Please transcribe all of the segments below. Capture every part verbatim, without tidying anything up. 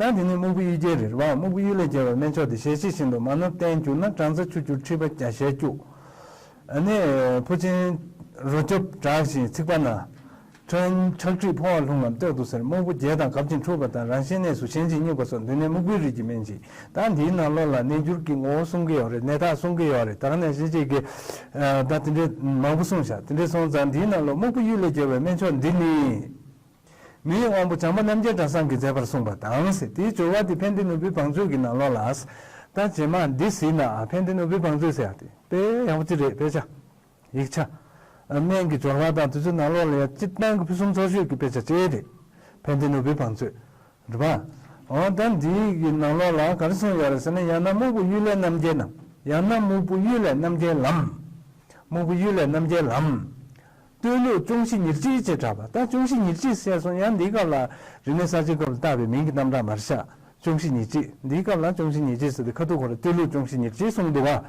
ཡང་དེ་ནི་སྨུག་པོ་གཡུལ་རྒྱལ་རེད་བ། སྨུག་པོ་གཡུལ་ལས་རྒྱལ་བའི་སྨན་མཆོག་དེ། ཞལ་བཞེས་བཞིན་དུ་མ་ནོར་བསྟན་གྱུར་ན། སྦྲང་རྩི་ཆུ་སྐྱུར་མཁྲིས་པ་བརྒྱ་ཞེ་བཅུ། ཨ་ནི་ཕོ་ཆེན་རོ་སྐྱོབ་དྲག་ཞིང་ཚིག་པ་ན། ཁྲག་ཁྲག་མཁྲིས་ཕོ་བ་ལྷུང་ངམ་སྟོད་དུ་གཟེར། སྨུག་པོ་རྒྱས་དང་འགབ་ཅིང་འཁྲུགས་པ་དང་། རང་བཞིན་གནས་སུ་ཞན་ཅིང་སྙུག་པ་སོགས། འདི་ནི་སྨུག་པོའི་རིགས་ཀྱི་སྨན་ཡིན། ད་འདིའི་ནང་ལོགས་ལ་གནས་འགྱུར་གྱི་ངོ་བོ་གསུང་གི་ཡོད་རེད། ནད་རྟགས་གསུང་གི་ཡོད་རེད། ད་ག་ནང་བཞིན་ཅིག་གི་ཨ་ད་དེ་འདྲའི་མང་པོ་གསུངས་བཞག་དེ་འདྲ་སོང་ཙང་འདིའི་ནང་ལོགས་སྨུག་པོ་གཡུལ་ལས་རྒྱལ་བའི་སྨན་མཆོག་འདི་ནི། མི་ཡི་དབང་པོ་བྱམས་པ་རྣམ་རྒྱལ་གྲྭ་ཚང་གིས་མཛད་པར་གསུངས་པ་དང་ཟེར། དེའི་སྦྱོར་བ་དེ་ཕན་བདེ་ནོར་བུའི་བང་མཛོད་ཀྱི་ནང་ལོགས་ལ། ད་རྗེས་མ་འདི་གཟིགས་ན། ཨ་ཕན་བདེ་ནོར་བུའི་བང་མཛོད་ཟེར་ཡག་དེ་དཔེ་ཡག་པོ་ཅིག་རེད། དཔེ་ཆ། ཡིག་ཆ། ཨ་སྨན་གྱི་སྦྱོར་བ་དང་དེ་ཚོའི་ནང་ལོགས་ལ་ཡང་སྤྱིར་བཏང་གི་ཕུན་སུམ་ཚོགས་ཤོས་ཀྱི་དཔེ་ཆ་ཅིག་རེད། ཕན་བདེ་ནོར་བུའི་བང་མཛོད། རེད་པ། འོ་ད་འདིའི་གི་ནང་ལོགས་ལ་ག་རེ་གསུངས་ཡོད་རེད་ཟེར་ན། ཡང་ན་སྨུག་པོ་གཡུལ་ལས་རྣམ་རྒྱལ་རྣམས། ཡང་ན་སྨུག་པོ་གཡུལ་ལས་རྣམ་རྒྱལ་ལམ། སྨུག་པོ་གཡུལ་ལས་རྣམ་རྒྱལ་ལམ། སྟོད་ལུགས་ཅུང་ཞི་ཉེར་གཅིག་ཅེས་གྲགས་པ། ད་ཅུང་ཞི་ཉེར་གཅིག་ཟེར་སོང་། ཡང་འདིའི་སྐབས་ལ་རིག་གནས་གསར་བརྗེའི་སྐབས་ལ་བཏགས་པའི་མིང་གི་རྣམ་གྲངས་མར་བཞག་ཅུང་ཞི་ཉེར་གཅིག་འདིའི་སྐབས་ལ་ཅུང་ཞི་ཉེར་གཅིག་ཟེར་ཏེ་ཁ་ཐུག་ཁོ་རང་སྟོད་ལུགས་ཅུང་ཞི་ཉེར་གཅིག་གསུངས་འདུག་ག་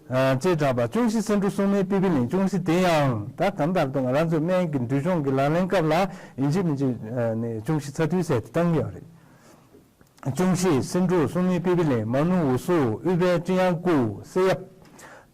ཅེས་གྲགས་པ། ཅུང་ཞི་སེ་འབྲུ་སྲུང་མའི་པི་པི་ལིང་། ཅུང་ཞི་དེ་ཡང་ད་གང་ལྟར་དུ་ང་རང་ཚོའི་སྨན་གྱི་འདུལ་སྦྱོང་གི་ལག་ལེན་སྐབས་ལ་ཡིན་གཅིག་མིན་གཅིག་ནས་ཅུང་ཞི་ཚ་ཐུལ་ཟེར་ཏེ་བཏང་གི་ཡོད་རེད། ཅུང་ཞི་སེ་འབྲུ་སྲུང་མའི་པི་པི་ལིང་། མ་ནུ་འུ་སུ་ཨུཏྤལ་ཀྲི་ཡང་ཀུ། བསེ་ཡབ་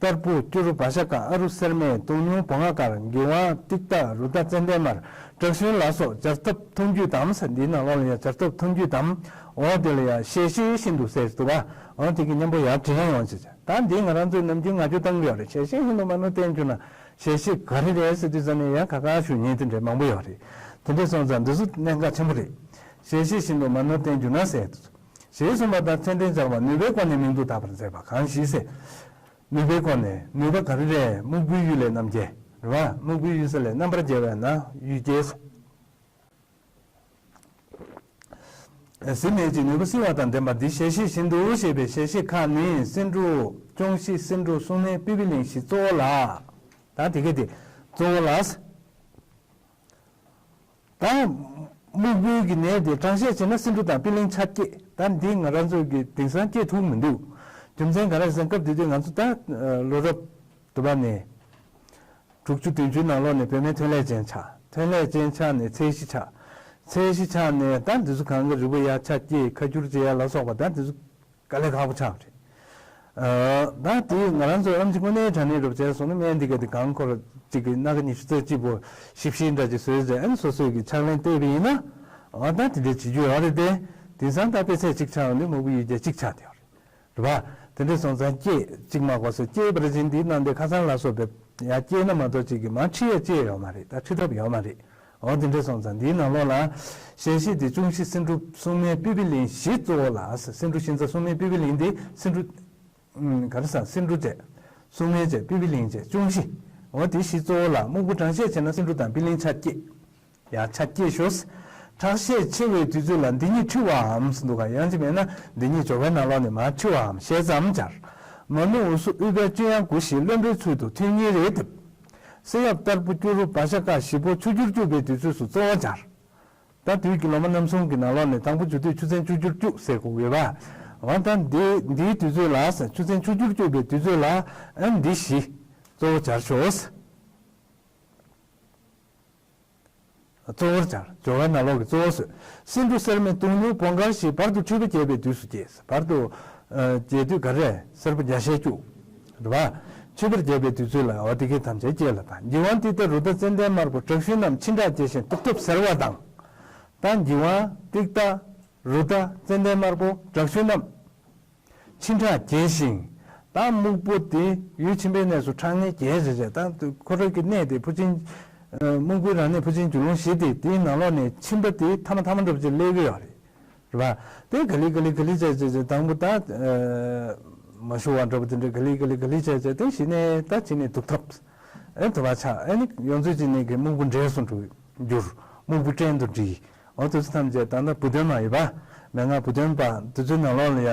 ཏར་པུ་སྐྱུ་རུ་བ་ཤ་ཀ། ཨ་རུ་སེར་སྨད་དུང་སྙུང་བོང་ང་དཀར། གི་ཝང་ཏིག་ཏ་རུ་ཏ་ཙན་དན་དམར། བྲག་ཞུན་ལ་སོགས་སྦྱར་ཐབས་ཐུང་རྒྱུད་དམ་ཟེར། འདིའི་ནང་ལོགས་ལ་ཡང་སྦྱར་ཐབས་ཐུང་རྒྱུད་དམ། འོ་དེ་ལ་ཡང་ཞལ་བཞེས་བཞིན་དུ་ཟེར་འདུག་ག་འོ་དེ་གི་མཉམ་པོ་ཡར་དྲན་ཡོང་ཅེས། ད་འདི་ང་རང་ཚོས་ནམ་རྒྱུན་ང་ཚོས་བཏང་གི་ཡོད་རེད། ཞལ་བཞེས་བཞིན་དུ་མ་ནོར་བསྟན་གྱུར་ན། ཞལ་བཞེས་ག་རེ་རེད་ཟེར་དུས་ཙམ་ནས་ཡང་ཁ་ཁ་ཞུ་མཁན་དེ་འདྲ་མང་པོ་ཡོད་རེད། དེ་འདྲ་སོང་ཙང་འདི་ཚོ་གནད་འགག་ཆེན་པོ་རེད། ཞལ་བཞེས་བཞིན་དུ་མ་ནོར་བསྟན་གྱུར་ན་ཟེར། ཞེས་གསུངས་པ་ལྟར་མཚན་ལྡན་སྦྱར་བ་ནུས་པའི་སྒོ་ནས་མིང་དུ་བཏགས་པར་མཛད་པ་གང་ཞིག་ཟེར། ནུས་པའི་སྒོ་ནས་ནུས་པ་ག་རེ་རེད། སྨུག་པོའི་གཡུལ་ལས་རྣམ་རྒྱལ་རེད་བ། སྨུག་པོའི་གཡུལ་ས་ལས་རྣམ་པར་རྒྱལ་བས་ན་གཡུལ་རྒྱལ། ཟིན་མེད་ཀྱི་ནུས་པ་བསིལ་བ་དང་ལྡན་པ་འདི་ཞལ་བཞེས་བཞིན་དུ་ཞེས་པའི་ཞལ་བཞེས་ཁག་ནི་སེ་འབྲུ། ཅུང་ཞི་སེ་འབྲུ་སྲུང་མའི་པི་པི་ལིང་བཞི་གཙོ་བོ་ལ། ད་དེ་ག་དེ་གཙོ་བོ་ལ། ད་སྨུག་པོའི་གི་ནད་དེ་གྲངས་བཤད་བྱས་ན་སེ་འབྲུ་དང་པི་ལིང་ཆ་སྐྱེས། ད་འདི་ང་རང་ཚོ་གི་དེང་སང་སྐྱེས་ཐུབ་མི་འདུག་རྒྱུ་མཚན་ག་རེ་ཟེར་ན་སྐབས་དེ་དུས་ང་ཚོ་ད་ལོ་རབས་དུ་བ་ནས། དྲུག་ཅུ་བདུན་ཅུའི་ནང་ལོགས་ནས་བུད་མེད་ཐོན་ལས་ཅན་ཆགས། ཐོན་ལས་ཅན་ཆགས་ནས་ཚད་གཞི་ཆགས། ཚད་གཞི་ཆགས་ནས་ད་འདི་ཚོ་གང་གི་རུས་པ་ཡར་ཆ་སྐྱེས། ཁ་སྐྱུར་བྱེད་ཡ་ལ་སོགས་པ་ད་འདི་ཚོ་དཀའ་ལས་ཁག་པོ་ཆགས་རེད། ཨ་ད་དེ་ང་རང་ཚོ་ཨེམ་ཆི་དངོས་གནས་དྲང་གནས་རུབ་བྱས་སོང་ན་སྨན་འདི་ག་དེ་གང་འཁོར་གཅིག་གི་སྣ་ཁ་ཉི་ཤུ་རྩ་གཅིག་པོ་ཞིབ་ཞིབ་འདྲ་ཅིག་བཟོས་རྗེས་ཨ་ནི་སོ་སོའི་གི་ཕྱག་ལེན་བལྟས་པ་ཡིན་ན། ཨ་ད་དེ་འདྲའི་བྱེད་རྒྱུ་ཡོད་རེད་དེ། དེང་སང་ད་དཔེ་ཚད་གཅིག་ཆགས་ཡོང་དུས་སྨུག་པོ་གཡུལ་རྒྱལ་གཅིག་ཆགས་བསྡད་ཡོད་རེད། རེད་པ། དེ་འདྲ་སོང་ཙང་སྐྱེས་གཅིག་མ་གོ་སོ་སྐྱེས་པར་བྱིན་འདིའི་ནང་དེ་ཁ་སང་ལ་སོགས་པའི་ཡར་སྐྱེས་ན་མ་གཏོགས་གཅིག་གིས་མར་ཁྲིད་ཡ་ཅི་ཡང་ཡོད་མ་རེད། ད་ཁྲིད་ཐབས་ཡོད་མ་རེད། འོ་དེ་འདྲ་སོང་ཙང་འདིའི་ནང་ལོགས་ལ་ཞལ་བཞེས་དེ་ཅུང་ཞི་སེ་འབྲུ་སྲུང་མའི་པི་པི་ལིང་བཞི་གཙོ་བོ་ལ། སེ་འབྲུ་ཤིང་ཚ་སྲུང་མའི་པི་པི་ལིང་དེ་སེ་འབྲུ། ཨུམ་ག་རེ་ཟ། སེ་འབྲུ་བྱས། སྲུང་མའི་བྱས། པི་པི་ལིང་བྱས། ཅུང་ཞི། འོ་དེ་བཞི་གཙོ་བོ་ལ། སྨུག་པོ་གྲངས་བཤད་བྱས་ན་སེ་འབྲུ་དང་པི་ལིང་ཆ་སྐྱེས། ཡང་ཆ་སྐྱེས་ཤོག་ཁྲག་ཤས་ཆེ་བའི་དུས་ཚོད་ལ་འདི་གཉིས་འཁྲུ་བའམ་ཟེར་འདུག་ག་ཡང་ཅི་མེད་ན་འདི་གཉིས་སྦྱོར་བའི་ནང་ལོགས་ནས་མར་འཁྲུ་བའམ་ཞེས་ཙམ་སྦྱར། མ་ནུ་འུ་སུ་ཨུཏྤལ་ལྕེ་ཡང་དགུ་ཞེས་རློན་པའི་ཚུལ་དུ་ཐུན་གཉིས་རེ་འདེབས། བསེ་ཡབ་ཏར་པུ་སྐྱུ་རུ་བ་ཤ་ཀ་བཞི་པོ་ཆུ་སྐྱུར་བཅུག་པའི་དུས་ཚོད་སུ་གཙོ་བོ་སྦྱར། ད་དུས་ཀྱི་ལོ་མ་རྣམ་གསུམ་གྱི་ནང་ལོགས་ནས་དང་པོ་འཇུག་དུས་ཆུ་ཚན་ཆུ་སྐྱུར་བཅུག་ཟེར་གོ་དགོས་པ། འོ་ད་འདི་འདིའི་དུས་ཚོད་ལ་ཆུ་ཚན་ཆུ་སྐྱུར་བཅུག་པའི་དུས་ཚོད་ལ་ཨ་འདི་བཞི་གཙོ་བོ་སྦྱར་ཤོག་གཙོ་བོར་སྦྱར། སྦྱོར་བའི་ནང་ལོགས་ཀྱི་གཙོ་བོ་བཟོས། སེ་འབྲུ་སེར་སྨད་དུང་སྙུང་བོང་དཀར་བཞི་བར་དུ་འཁྲུད་པ་རྒྱས་པའི་དུས་སུ་སྐྱེས། བར་དུ་ཨ་རྒྱས་དུས་ག་རེ། སེར་པོ་བརྒྱ་ཞེ་བཅུ། རེད་པ། འཁྲུད་པ་རྒྱས་པའི་དུས་ཚོད་ལ་འོ་དེ་གའི་ཐམས་ཅད་སྐྱེས་ལ་དང་། གི་ཝང་ཏིག་ཏ་རུ་ཏ་ཙན་དན་དམར་པོ་བྲག་ཞུན་རྣམས་མཆིན་ཁྲག་རྒྱས་ཤིང་དུག་ཐབས་གཟེར་བ་དང་། ད་གི་ཝང་ཏིག་ཏ་རུ་ཏ་ཙན་དན་དམར་པོ་བྲག་ཞུན་རྣམས། མཆིན་ཁྲག་རྒྱས་ཤིང་། ད་སྨུག་པོ་དེ་ཡུལ་མཆིན་པའི་གནས་སུ་ཁྲག་ངན་རྒྱས་བྱས་བྱས། ད་ཁོ་རང་གི་གནས་དེ་ཕོ་ཆེན། ཨ་སྨུག་པོའི་རང་གནས་ཕོ་ཆེན་རྒྱུ་ལུང་བཞི་དེ་དེའི་ནང་ལོགས་ནས་མཆིན་པ་དེ་ཐ་མ་ཐ་མ་འདྲ་པོ་ཅིག་སླེབས་ཀྱི་ཡོད་རེད། རེད་པ། དེ་ག་ལེ་ག་ལེ་ག་ལེ་བྱས་བྱས་བྱས་དང་པོ་ད་ཨ་མ་ཞུ་བ་འདྲ་པོ་དེ་འདྲ་ག་ལེ་ག་ལེ་ག་ལེ་བྱས་བྱས་དེ་གཞི་ནས་ད་གཅིག་ནས་དུག་ཐབས། ཨེ་དུ་བ་ཆགས། ཨེ་ནི་ཡོངས་རྫོགས་གཅིག་ནས་གི་སྨུག་པོ་འདྲེས་སུ་འགྱུར། སྨུག་པོ་བསྐྲུན་དུ་འགྲིལ། འོ་དེ་ཚོ་ཐམས་ཅད་ད་ལྟ་བུ་སྟོན་མ་ཡོད་པ། མན་ངག་བུ་སྟོན་པ་དེ་ཚོའི་ནང་ལོགས་ལ་ཡ་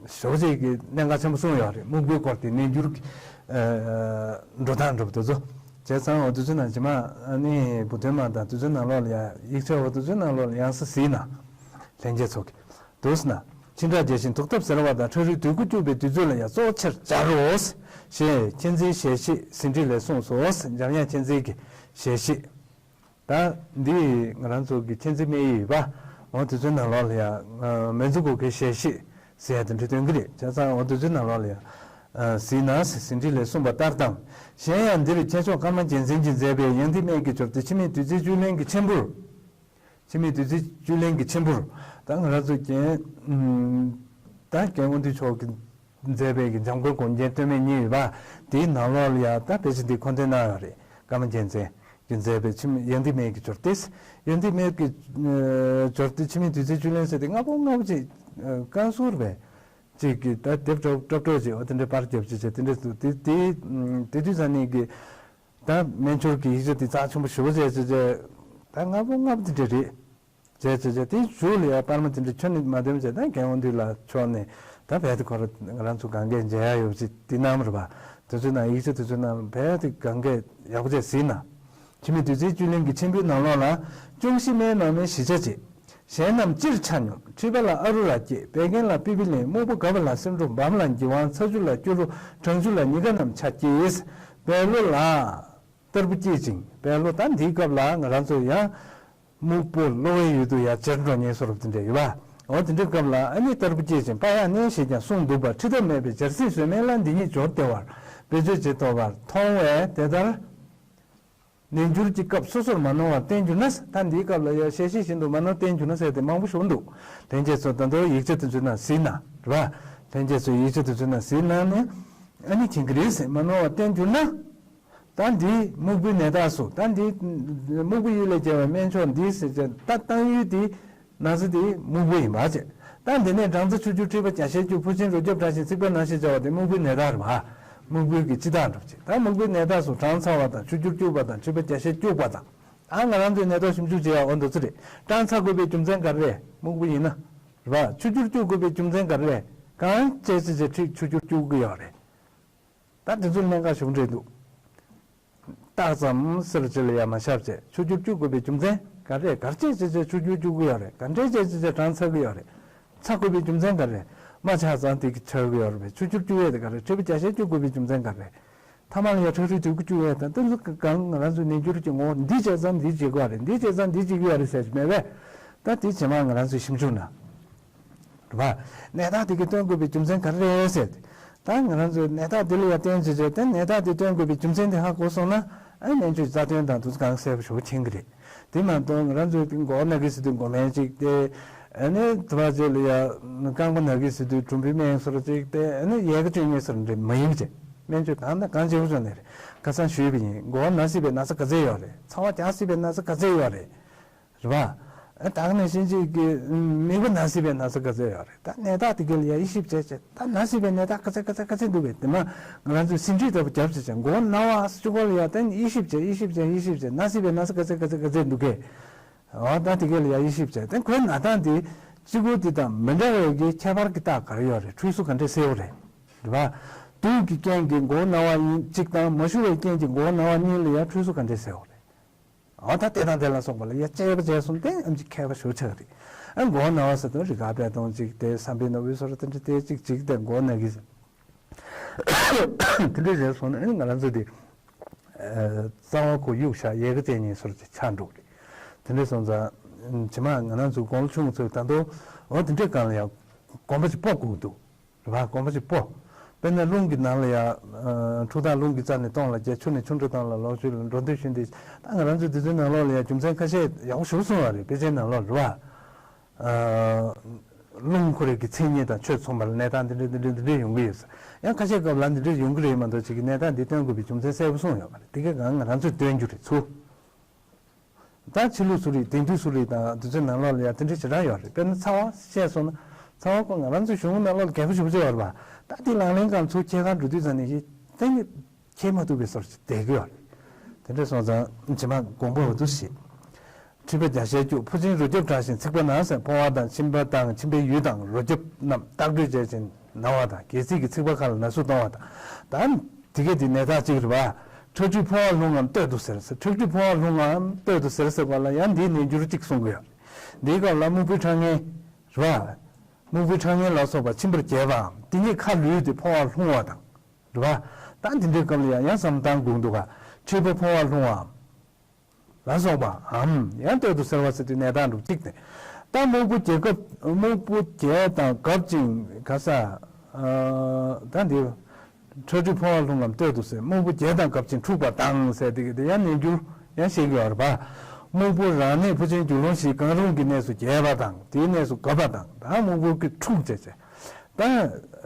ཞོགས་ཅིག་གི་གནད་འགག་ཆེན་པོ་གསུངས་ཡོད་རེད། སྨུག་པོའི་སྐོར་དེ་གནས་འགྱུར་གྱི་ཨ་འགྲོ་སྟངས་འདྲ་པོ་དེ་ཚོ། བྱས་ཙང་འོ་དེ་ཚོའི་ནང་རྗེས་མ་ཨ་ནི་བུ་སྟོན་མ་དང་དེ་ཚོའི་ནང་ལོགས་ལ་ཡ་ཡིག་ཆ་འོ་དེ་ཚོའི་ནང་ལོགས་ལ་ཡང་ས་གཟིགས་ན། ལྷན་རྒྱས་ཚོ་གི་འདུག་ཟེར་ན། མཆིན་ཁྲག་རྒྱས་ཤིང་དུག་ཐབས་གཟེར་བ་དང་ཁྲག་རུས་དུད་ཁུ་སྐྱུག་པའི་དུས་ཚོད་ལ་ཡང་གཙོ་བོ་ཆེར་སྦྱར་རོ། ཞེས་མཁྱེན་བརྩེའི་ཞལ་བཞེས་ཟིན་བྲིས་ལས་གསུངས་སོ། འཇམ་དབྱངས་མཁྱེན་བརྩེའི་གི་ཞལ་བཞེས། ད་འདི་ང་རང་ཚོ་གི་མཁྱེན་བརྩེ་སྨན་ཡིག་ཡོད་པ། འོ་དེ་ཚོའི་ནང་ལོགས་ལ་ཡང་མེ་ཛུ་གུ་གི་ཞལ་ཤེས་ཟེར་ཡ་དེ་འདྲ་སྟོན་གྱི་རེད། བྱས་ཙང་འོ་དེ་ཚོའི་ནང་ལོགས་ལ་ཡང་གཟིགས་ན་ཟིན་བྲིས་ལས་གསུངས་པ་ལྟར་དང་། གཞན་ཡང་འདིར་མཁས་མཆོག་ཀརྨ་རྒྱལ་མཚན་གྱིས་མཛད་པའི་དབྱངས་ལྡན་སྨན་གྱི་སྦྱོར་སྡེ་འཆི་མེད་བདུད་རྩིའི་བཅུད་ལེན་གྱི་མཆན་བུར། འཆི་མེད་བདུད་རྩིའི་བཅུད་ལེན་གྱི་མཆན་བུར། ད་ང་རང་ཚོ་རྒན་ད་རྒན་དབང་འདུས་མཆོག་གིས་མཛད་པའི་གི་འཇམ་མགོན་དགོངས་རྒྱན་སྟོད་སྨད་གཉིས་ཡོད་པ། དེའི་ནང་ལོགས་ལ་ཡང་ད་ཕལ་ཆེར་འདི་ཁོ་འདོན་གནང་ཡོད་རེད། ཀརྨ་རྒྱལ་མཚན་གྱིས་མཛད་པའི་འཆི་མེད་དབྱངས་ལྡན་སྨན་གྱི་སྦྱོར་སྡེ། དབྱངས་ལྡན་སྨན་གྱི་སྦྱོར་སྡེ་འཆི་མེད་བདུད་རྩིའི་བཅུད་ལེན་ཟེར་དེ་སྔ་པོ་སྔ་པོ་ཅིག་ཀན་སུའུ་རེད་པས། ཅིག་གི་ད་དེབ་ཀྲོག་ཀྲོག་ཀྲོག་ཅིག་འོ་དེ་འདྲའི་པར་རྒྱབ་ཅིག་བྱས་དེ་འདྲ་འདུག་དེ་དེ་དེ་དུས་ཙ་ནས་གི་ད་སྨན་སྦྱོར་གྱི་ཡིག་ཆ་དེ་རྩ་ཆེན་པོ་ཞེ་པོ་བྱས་བྱས་བྱས་ད་སྔ་པོ་སྔ་པོ་དེ་འདྲ་རེད། བྱས་བྱས་བྱས་དེའི་གཞུག་ལ་ཡང་པར་མ་དེ་འདྲ་ཁྱོན་ནས་མ་འདོན་བྱས་ད་རྒན་དབང་འདུས་ལགས་མཆོག་ནས་ད་བལ་དུ་ཁོ་ར་ང་རང་ཚོ་གང་གས་མཇལ་ཡག་ཡོད་པ་ཅིག་དེ་གནང་བ་རེད་པ། དེ་ཚོའི་ནང་ཡིག་ཆ་དེ་ཚོའི་ནང་བལ་དུ་གང་གས་ཡག་པོ་བྱས་གཟིགས་ན། འཆི་མེད་བདུད་རྩིའི་བཅུད་ལེན་གྱི་མཆན་བུའི་ནང་ལོགས་ལ། ཅུང་ཞི་སྨན་མང་མའི་བཞི་ཆ་བྱེད། གཞན་རྣམས་སྤྱིར་ཆ་སྙོམས། མཁྲིས་པ་ལ་ཨ་རུ་ར་སྐྱེས། བད་ཀན་ལ་པི་པི་ལིང་། སྨུག་པོ་དགའ་བ་ལ་སེ་འབྲུ། བམ་ལ་འགྱིག་དབང་། ཚ་ཆུ་ལ་སྐྱུ་རུ། གྲང་ཆུ་ལ་ཉི་དགའ་རྣམས་ཆ་སྐྱེས། བལ་ལུ་ལ་སྟར་བུ་སྐྱེད་ཅིང་། བལ་ལུ་ད་འདིའི་སྐབས་ལ་ང་རང་ཚོ་ཡང་སྨུག་པོ་གློ་བའི་ཡུལ་དུ་ཡང་འབྱར་འགྲོ་ཉེན་སོར་དེ་འདྲ་ཡོད་པ། འོ་དེ་འདྲའི་སྐབས་ལ་ཨ་ནི་སྟར་བུ་སྐྱེད་ཅིང་པ་ཡག་གནས་ཞེས་ཀྱང་གསུངས་འདུག་པ། འཁྲི་ཐབས་མེད་པའི་འབྱར་སྲིད་བཟོད་སྨན་ལ་འདི་ཉིད་སྦྱོར་བདེ་བར་བེད་སྤྱོད་བྱེད་དོ་བར་མཐོང་བས་དེ་ལྟར། ནས་འགྱུར་གྱི་སྐབས་སོ་སོར་མ་ནོར་བར་བསྟེན་གྱུར་ན། ད་འདིའི་སྐབས་ལ་ཡང་ཞལ་ཤེས་བཞིན་དུ་མ་ནོར་བསྟེན་གྱུར་ན་ཟེར་ཏེ་མང་པོ་ཞིག་འདུག་ལྷན་རྒྱས་ཚོ་ད་དུང་ཡིག་ཆ་དེ་ཚོའི་ནང་གཟིགས་ན་རེད་པ། ལྷན་རྒྱས་ཚོས་ཡིག་ཆ་དེ་ཚོའི་ནང་གཟིགས་ན་ནི་ཨ་ནི་མཁྱེན་གྱི་རེད་ཟེར། མ་ནོར་བར་བསྟེན་གྱུར་ན། ད་འདི་སྨུག་པོའི་ནད་རྟགས་སུ་ད་འདི་སྨུག་པོ་གཡུལ་ལས་རྒྱལ་བའི་སྨན་མཆོག་འདི་ཟེར་བྱས་ད་བཏང་ཡུལ་འདི། ན་ཚ་དེ་སྨུག་པོ་ཡིན་པ་བྱས། ད་འདི་ནས་སྦྲང་རྩི་ཆུ་སྐྱུར་མཁྲིས་པ་བརྒྱ་ཞེ་བཅུ་ཕོ་ཆེན་རོ་རྒྱབ་དྲག་ཞན་ཚིག་པ་ན་ཞེས་བྱ་བ་དེ་སྨུག་པོའི་ནད་རྟགས་རེད་པ། སྨུག་པོའི་གི་སྤྱི་རྟགས་འགྲུབ་ཅིང་ད་སྨུག་པོའི་ནད་རྟགས་སུ་སྦྲང་ཚ་བ་དང་ཆུ་སྐྱུར་སྐྱུག་པ་དང་མཁྲིས་པ་བརྒྱ་ཞེ་སྐྱུག་པ་དང་། ད་ང་རང་ཚོའི་ནད་ཐོག་ཞིབ་འཇུག་བྱེད་ཡག་འོ་འདི་ཚོ་རེད། སྦྲང་ཚ་འགོས་པའི་རྒྱུ་མཚན་ག་རེ་རེད། སྨུག་པོ་ཡིན་ན། རེད་པ། ཆུ་སྐྱུར་སྐྱུག་དགོས་པའི་རྒྱུ་མཚན་ག་རེ་རེད། གང་བྱས་ཚེ་ཚེ་ཆུ་སྐྱུར་སྐྱུག་གི་ཡོད་རེད། ད་དེ་ཚོ་གནད་འགག་ཞིག་རེད་འདུག་རྟགས་ཙམ་ཟེར་ཅིག་ལ་ཡང་མ་ཆགས་བྱས་ཆུ་སྐྱུར་སྐྱུག་དགོས་པའི་རྒྱུ་མཚན་ག་རེ་གར་བྱས་བྱས་བྱས་ཆུ་སྐྱུར་སྐྱུག་གི་ཡོད་རེད། ག་འདྲས་བྱས་བྱས་བྱས་སྦྲང་ཚ་གི་ཡོད་རེད། ཚ་དགོས་པའི་རྒྱུ་མཚན་ག་རེ། རྨ་ཆགས་ཙང་དེ་གི་ཆགས་ཀྱི་ཡོད་རེད་པས། ཆུ་སྐྱུར་སྐྱུག་ཡས་དེ་ག་རེ། མཁྲིས་པ་བརྒྱ་ཞེ་སྐྱུག་དགོས་པའི་རྒྱུ་མཚན་ག་རེ། ཐ་མ་ལ་ཡང་ཁྲག་རིལ་དུད་ཀྱི་སྐྱུག་ཡས་དང་དེ་ཚོ་གང་ང་རང་ཚོའི་ནད་འགྱུར་གྱི་ངོ་བོ་འདི་བྱས་ཙང་འདི་བྱེད་དགོས་རེད། འདི་བྱས་ཙང་འདི་བྱེད་ཀྱི་ཡོད་རེད་ཟེར་གྱི་མེད་པས། ད་དེ་རྗེས་མ་ང་རང་ཚོའི་ཞིབ་འཇུག་ན། རེད་པ། ནད་རྟགས་དེ་གི་སྟོན་དགོས་པའི་རྒྱུ་མཚན་ག་རེ་རེད་ཟེར་ཏེ། ད་ང་རང་ཚོས་ནད་རྟགས་དེ་ལ་ཡང་བརྟེན་བྱས་བྱས་ཏེ་ནད་རྟགས་དེ་སྟོན་དགོས་པའི་རྒྱུ་མཚན་དེ་ཧ་གོ་སོང་ན་ཨ་སྨན་བཅོས་ཀྱི་རྩ་དོན་དང་དུ་གང་གསལ་པོ་ཞེ་པོ་མཁྱེན་གྱི་རེད། དེ་མ་གཏོགས་ང་རང་ཚོས་མགོ་ན་གི་ཟེར་དུས་མགོ་སྨན་གཅིག་སྟེ། ཨ་ནི་དེ་བ་ཅིག་ལ་ཡང་རྐང་པ་ན་གི་ཟེར་དུས་གྲུམ་བུའི་སྨན་སོར་གཅིག་སྟེ། ཨ་ནི་ཡལ་ག་བཅོས་མཁན་སོར་འདྲ་མ་ཡིན་པ་བྱས། སྨན་བཅོས་གང་དང་གང་བྱེད་དགོས་བྱུང་ནས་རེད། ཁ་སང་ཞུས་པ་ཡིན། མགོ་ན་སྲིད་པའི་ན་ཚ་ག་ཚད་ཡོད་རེད། ཚ་བ་རྒྱག་སྲིད་པའི་ན་ཚ་ག་ཚད་ཡོད་རེད། རེད་པ། ཨ་ད་ག་ནང་བཞིན་གཅིག་གི་མིད་པ་ན་སྲིད་པའི་ན་ཚ་ག་ཚད་ཡོད་རེད། ད་ནད་རྟགས་དེ་ག་ལ་ཡང་དབྱེ་ཞིབ་བྱས་བྱས་ད་ན་སྲིད་པའི་ནད་རྟགས་ག་ཚད་ག་ཚད་ག་ཚད་འདུག་པས། དེ་མ་ང་རང་ཚོས་ཟིན་བྲིས་ལྟ་བུ་རྒྱབ་བྱས་བྱས་མགོ་ན་བ་གཅིག་པོ་ལ་ཡང་ད་དབྱེ་ཞིབ་བྱས་དབྱེ་ཞིབ་བྱས་དབྱེ་ཞིབ་བྱས་ན་སྲིད་པའི་ན་ཚ་ག་ཚད་ག་ཚད་ག་ཚད་འདུག་གས། འོ་ད་དེ་ག་ལ་ཡང་དབྱེ་ཞིབ་བྱས་ད་ཁོའི་ན་སྟངས་དེ་གཅིག་པོ་དེ་དང་མི་འདྲ་བའི་གི་ཁྱད་པར་གྱི་རྟགས་ག་རེ་ཡོད་རེད། འཁྲུལ་སོ་ག་འདྲས་སེལ་བ་རེད། རེད་པ། དུག་གི་རྐྱེན་གྱིས་མགོ་ན་བ་གཅིག་དང་མ་ཞུ་བའི་རྐྱེན་གྱིས་མགོ་ན་བ་གཉིས་ལ་ཡང་འཁྲུལ་སོ་ག་འདྲས་སེལ་བ་རེད། འོ་ད་དེ་དང་དེ་ལ་སོགས་པ་ལ་ཡ་དཔྱད་པ་བྱས་སོང་སྟེ་ཨམ་ཅིག་མཁས་པ་ཞེ་པོ་ཆགས་ཀྱི་རེད། ཨ་མགོ་ན་བ་ཟེར་དུས་རི་ག་པད་སྡོང་གཅིག་སྟེ་སྲམ་བུའི་ནོར་བུའི་སོ་ར་དེ་འདྲ་དེ་གཅིག་གཅིག་སྟེ་མགོ་ན་གི་དེ་འདྲ་བྱས་སོང་ན་ཨ་ནི་ང་རང་ཚོ་དེ་རྩ་བ་ཁོ་གཡུག་བཞག་ཡལ་ག་བཅད་མཁན་སོར་ཅིག་ཆགས་འགྲོ་གི་རེད། དེ་འདྲ་སོང་ཙང་རྗེས་མ་ང་རང་ཚོ་དགུང་ལོ་ཆུང་ཚོས་ད་དུང་འོ་དེ་འདྲའི་སྒང་ལ་ཡང་གོམ་པ་ཅིག་སྤོ་དགོས་འདུག་རེད་པ། གོམ་པ་ཅིག་སྤོ། དཔེར་ན་རླུང་གི་ནང་ལ་ཡ། ཨ་འཕྲུལ་རྟ་རླུང་གི་རྩ་ནས་སྟོང་ལ་བརྒྱབ། ཆུ་ནས་ཆུ་འགྲོ་སྟངས་ལ་ལོག་ཆུ་ལ་འགྲོ་འདོད་ཞུ་འདི། ད་ང་རང་ཚོའི་དུས་ཚོད་ནང་ལོགས་ལ་ཡ་རྒྱུ་མཚན་ཁ་ཤས་ཡག་པོ་ཞེ་པོ་གསུངས་པ་རེད། དཔེ་ཆའི་ནང་ལོགས་རེད་པ། ཨ་རླུང་ཁོ་རང་གི་མཚན་ཉིད་དང་ཆོས་མཚུངས་པ་ལ་གནས་སྟངས་འདི་འདྲ་འདི་འདྲ་འདི་འདྲ་ཡོང་གི་ཡོད་ཟེར། ཡང་ཁ་ཤས་སྐབས་ལ་འདི་འདྲ་ཡོང་གི་རེད་མ་གཏོགས་ཅིག་གི་གནས་སྟངས་འདི་སྟོན་དགོས་པའི་རྒྱུ་མཚན་གསལ་པོ་གསུངས་ཡོད་པ་རེད། དེ་གས་གང་ང་རང་ཚོས་སྟོན་རྒྱུ་རེད་ཚུལ། ད་ཕྱི་ལུགས་སུ་རེད། དེང་དུས་སུ་རེད། དང་དུས་ཚོད་ནང་ལོགས་ལ་ཡང་དེ་འདྲའི་ཞེ་དྲག་ཡོད་རེད། དཔེར་ན་ཚ་བ་བཤད་སོང་ན། ཚ་བ་ཁོ་ང་རང་ཚོའི་གཞུང་ནང་ལོགས་ལ་གལ་པོ་ཞེ་པོ་ཅིག་ཡོད་རེད་པ། ད་དེ་ལང་ལེང་གང་ཚུར་ཁྱེད་གང་འགྲོ་དུས་ཙམ་ནས་ཀྱི་གཏན་ནས་ཁྱེད་མ་ཐུབ་པའི་སོར་ཅིག་བསྡད་ཀྱི་ཡོད་རེད། དེ་འདྲ་སོང་ཙང་རྗེས་མ་དགོངས་པ་འོ་དུ་ཞེས། མཁྲིས་པ་བརྒྱ་ཞེ་སྐྱུག་ཕོ་ཆེན་རོ་རྒྱབ་དྲག་ཞན་ཚིག་པ་ན་ཟེར། ཕོ་བ་དང་མཆིན་པ་དང་མཆིན་པའི་ཡུལ་དང་རོ་རྒྱབ་རྣམས་ལྟག་འགྲོས་བྱས་ཤིང་ན་བ་དང་། སྒལ་ཚིགས་ཀྱི་ཚིག་པ་ཁ་ལ་ན་ཟུག་གཏོང་བ་དང་། ད་དེ་གས་དེ་ནད་རྟགས་གཅིག་རེད་པ། ཁྲག་མཁྲིས་ཕོ་བ་ལྷུང་ངམ་སྟོད་དུ་གཟེར་ཟེར། ཁྲག་མཁྲིས་ཕོ་བ་ལྷུང་ངམ་སྟོད་དུ་གཟེར་ཟེར་བ་ལ་ཡང་འདིའི་ནད་འགྱུར་གཅིག་གསུང་གི་ཡོད། འདིའི་སྐབས་ལ་སྨུག་པོའི་ཁྲག་ངན་རེད་པ། སྨུག་པོའི་ཁྲག་ངན་ལ་སོགས་པ་མཆིན་པར་རྒྱས་པའམ་དེ་ཉིད་ཁ་ལུད་དེ་ཕོ་བ་ལྷུང་བ་དང་། རེད་པ། ད་འདི་འདྲའི་སྐབས་ལ་ཡང་ཡང་བསམ་བཏང་དགོས་འདུག་ག་མཁྲིས་པ་ཕོ་བ་ལྷུང་བའམ། ལ་སོགས་པའམ། ཡང་སྟོད་དུ་གཟེར་བ་ཟེར་དུས་ནད་རྟགས་འགྲུབ་གཅིག་སྟེ། ད་སྨུག་པོ་རྒྱས་སྐབས་སྨུག་པོ་རྒྱས་དང་འགབ་ཅིང་ག་ས། ཨ་ད་འདི་ཁྲ་ཁྲིག་ཕོ་བ་ལྷུང་ངམ་སྟོད་དུ་ཟེར། སྨུག་པོ་རྒྱས་དང་འགབ་ཅིང་འཁྲུགས་པ་དང་ཟེར་དེ་གི་དེ་ཡང་ནས་འགྱུར་ཡང་བཤད་ཀྱི་ཡོད་རེད་པ། སྨུག་པོ་རང་གནས་ཕོ་ཆེན་རྒྱུ་ལོང་བཞི་གང་རུང་གི་གནས་སུ་རྒྱས་པ་དང་དེའི་གནས་སུ་འགབ་པ་དང་ད་སྨུག་པོ་གི་འཁྲུགས་བྱས་བྱས། ད་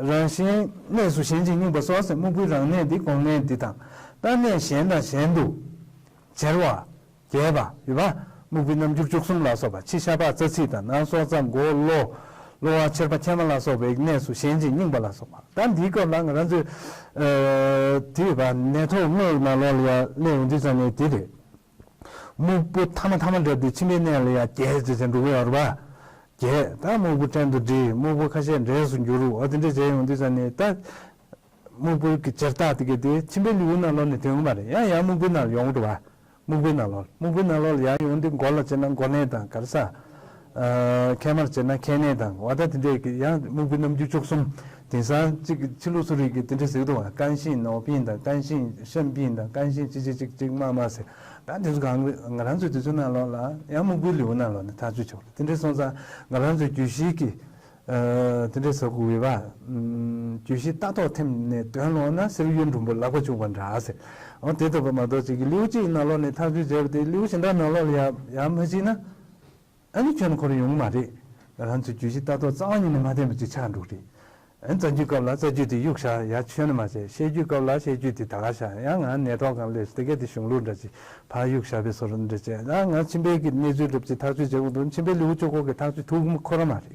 རང་གཞན་གནས་སུ་ཞན་ཅིང་རྙིང་པ་སོགས་ཟེར། སྨུག་པོའི་རང་གནས་འདི་གོང་གནས་འདི་དང་ད་གནས་གཞན་དང་གཞན་དུ་སྦྱར་བ། རྒྱས་པ་ཡོད་པ། སྨུག་པོའི་རྣམ་འགྱུར་བཅུ་གསུམ་ལ་སོགས་པ་ཕྱི་ཤ་པགས་རྩ་ཚིགས་དང་ནང་སྲོག་རྩ་མགོ་གློ། གློ་བ་མཆེར་པ་མཁལ་མ་ལ་སོགས་པའི་གནས་སུ་ཞན་ཅིང་རྙིང་པ་ལ་སོགས་པ། ད་འདིའི་སྐབས་ལ་ང་རང་ཚོས་ཨ་དེ་ཡོད་པ་ནད་ཐོག་དངོས་ནང་ལོགས་ལ་ཡང་སླེབས་ཡོང་དུས་ཙ་ནས་དེ་རེད། སྨུག་པོ་ཐ་མ་ཐ་མ་འདྲ་དེ་མཆིན་པའི་གནས་ལ་ཡང་རྒྱས་བྱས་བྱས་འགྲོ་གི་ཡོད་རེད་པ། རྒྱས་ད་སྨུག་པོ་བྲན་དུ་བསྒྲིལ། སྨུག་པོ་ཁ་ཤས་འབྲས་སུ་འགྱུར། འོ་དེ་འདྲ་བྱས་ཡོང་དུས་ཙ་ནས་ད། སྨུག་པོའི་གི་བྱེ་བྲག་དེ་ག་དེ་མཆིན་པའི་ལེའུ་ནང་ལོགས་ནས་ཐོན་གི་མ་རེད། ཡང་ཡང་སྨུག་པོའི་ནང་ལ་ཡོང་གི་འདུག་བ། སྨུག་པོའི་ནང་ལོགས་སྨུག་པོའི་ནང་ལོགས་ལ་ཡང་ཡོང་དུས་མགོ་ལ་བྱས་ན་མགོ་ནད་དང་ག་རེ་ཟ། ཨ་མཁལ་མར་བྱས་ན་མཁལ་ནད་དང་འོ་ད་དེ་འདྲས་ཀྱི་ཡང་སྨུག་པོའི་རྣམ་འགྱུར་བཅུ་གསུམ། དེང་སང་གཅིག་ཕྱི་ལུགས་སུ་རིགས་ཀྱི་དེ་འདྲས་ཟེར་གི་འདུག་བ། ཀན་ཤིང་ནོར་བུན་དང་ཀན་ཤིང་ཤམ་བུན་དང་ཀན་ཤིང་གཅིག་གཅིག་གཅིག་གཅིག་མ་མ་ཟེར། ད་དེ་ཚོ་གང་ང་རང་ཚོའི་དུས་ཚོད་ནང་ལོགས་ལ་ཡང་སྨུག་པོའི་ལེའུ་ནང་ལོགས་ནས་ཐག་གཅོད་བྱུང་རེད། དེ་འདྲས་སོང་ཙང་ང་རང་ཚོའི་རྒྱུད་བཞི་གི་ཨ་དེ་འདྲའི་ཟ་ཁུ་འོས་པ། ཨམ་རྒྱུད་བཞི་ལྟ་རྟོག་ཐེམ་ནས་འདོན་ལོང་ན་གསེར་གཡུ་འབྲུམ་པོ་ལག་པ་བྱུག་པ་འདྲ་ཟེར། འོ་དེ་ལྟ་བུ་མ་གཏོགས་ཅིག་གི་ལེའུ་གཅིག་ནང་ལོགས་ནས་ཐག་གཅོད་བྱས་པ་དེ་ལེའུ་གཞན་དག་ནང་ལོགས་ལ་ཡང་ཡང་མ་ཕྱིན་ན། ཨ་ནི་ཁྱོན་ནས་ཁོ་རང་ཡོང་གི་མ་རེད། ང་རང་ཚོའི་རྒྱུད་བཞི་ལྟ་རྟོག་རྩ་བ་ཉིད་ནས་མ་ལྡན་པ་ཅིག་ཆགས་འགྲོ་གི་རེད། ཨ་ནི་རྩ་རྒྱུད་སྐབས་ལ་རྩ་རྒྱུད་དེ་གཡུག་བཞག་ཡ་ཁྱོན་ནས་མ་བྱས། བཤད་རྒྱུད་སྐབས་ལ་བཤད་རྒྱུད་དེ་ད་ག་བཞག་ཡང་ང་ནད་ཐོག་གང་ལས་དེ་གས་དེ་གཞུང་ལུགས་འདྲ་ཅིག་ཕར་གཡུག་བཞག་པའི་བཟོ་འདྲ་བྱས། ཡང་ང་མཆིན་པའི་གི་གནས་ཚུལ་འདྲ་ཅིག་ཐག་གཅོད་བྱེད་དགོས་འདུག་མཆིན་པའི་ལེའུ་བཅུ་དགུ་གི་ཐག་གཅོད་ཐུབ་ཀྱི་ཁོ་རང་མ་རེད།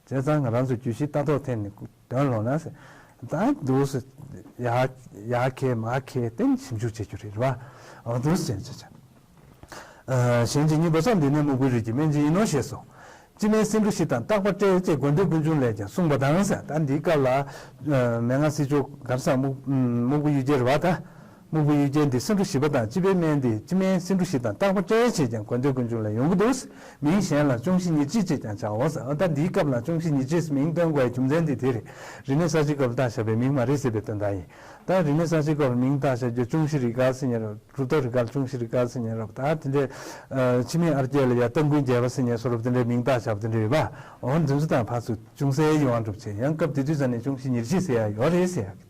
བྱས་ཙང་ང་རང་ཚོ་རྒྱུད་བཞི་ལྟ་རྟོག་ཐད་ནས་འདོན་ལོང་ན་ཟེར། ད་འདུག་སེ་ཡ་ཡ་ཁེ་མ་ཁེ་བསྟན་ཞིབ་འཇུག་བྱེད་རྒྱུ་རེད་བ། འོ་འདུག་སེ་བྱས་བྱས། ཨ་གཞན་གྱི་སྙིང་པོ་སོགས་འདི་ནི་སྨུག་པོའི་རིགས་ཀྱི་སྨན་དཔྱད་ཡིན་ནོ་ཞེས་སོ། སྤྱི་སྨན་སེ་འབྲུ་བཞི་དང་བརྟག་པ་བཀྲེས་ཅེས་དགོངས་འདུས་ཀུན་འབྱུང་ལས་ཀྱང་གསུངས་པ་དང་ཟེར། ད་འདིའི་སྐབས་ལ་ཨ་མན་ངག་སྲིད་ཕྱོགས་ག་རེ་ཟེར་སྨུག་སྨུག་པོ་གཡུལ་རྒྱལ་རེད་བ་ད། སྨུག་པོ་གཡུལ་རྒྱལ་འདི་སེ་འབྲུ་བཞི་པ་དང་སྤྱི་པའི་སྨན་འདི་སྤྱི་སྨན་སེ་འབྲུ་བཞི་དང་བརྟག་པ་བཀྲེས་བྱས་ཀྱང་དགོངས་འདུས་ཀུན་འབྱུང་ལས་ཡོང་གི་འདུག་མིང་གཞན་ལ་ཅོང་ཞི་ཉེར་གཅིག་ཅེས་ཀྱང་བྱའོ་ཟེར། ཨ་ད་འདིའི་སྐབས་ལ་ཅོང་ཞི་ཉེར་གཅིག་མིང་བཏོན་དགོས་ཡའི་རྒྱུ་མཚན་འདི་དེ་རེད། རིག་གནས་གསར་བརྗེའི་སྐབས་ལ་བཏགས་བཞག་པའི་མིང་མ་རེད་ཟེར་བའི་དོན་དག་ཡིན། ད་རིག་གནས་གསར་བརྗེའི་སྐབས་ལ་མིང་བཏགས་བཞག་རྒྱུ་ཅོང་ཞི་རི་ག་ཟེར་མཁན་རེད། གྲུབ་མཐའ་རི་ག་ལ་ཅོང་ཞི་རི་ག་ཟེར་མཁན་རེད། ད་དེ་འདྲའི་ཨ་ཕྱི་སྨན་ཨར་ཀྱེ་ལ་ཡ་སྟ་གོན་རྒྱས་པ་ཟེར་མཁན་བཟོ་འདྲ་དེ་འདྲའི་མིང་བཏགས་བཞག་པ་དེ་འདྲ་ཡོད་པ། འོ་འདི་ཚོ་དང་ཕར་ཚུར་ཅུང་ཟད་ཡོང་བ་འགྲུབ་བྱས་ཡང་སྐབས་དེ་དུས་ཙ་ནས་ཅོང་ཞི་ཉེར་གཅིག་ཟེར་ཡ་ཡོད་རེད་ཟེར་ཡ།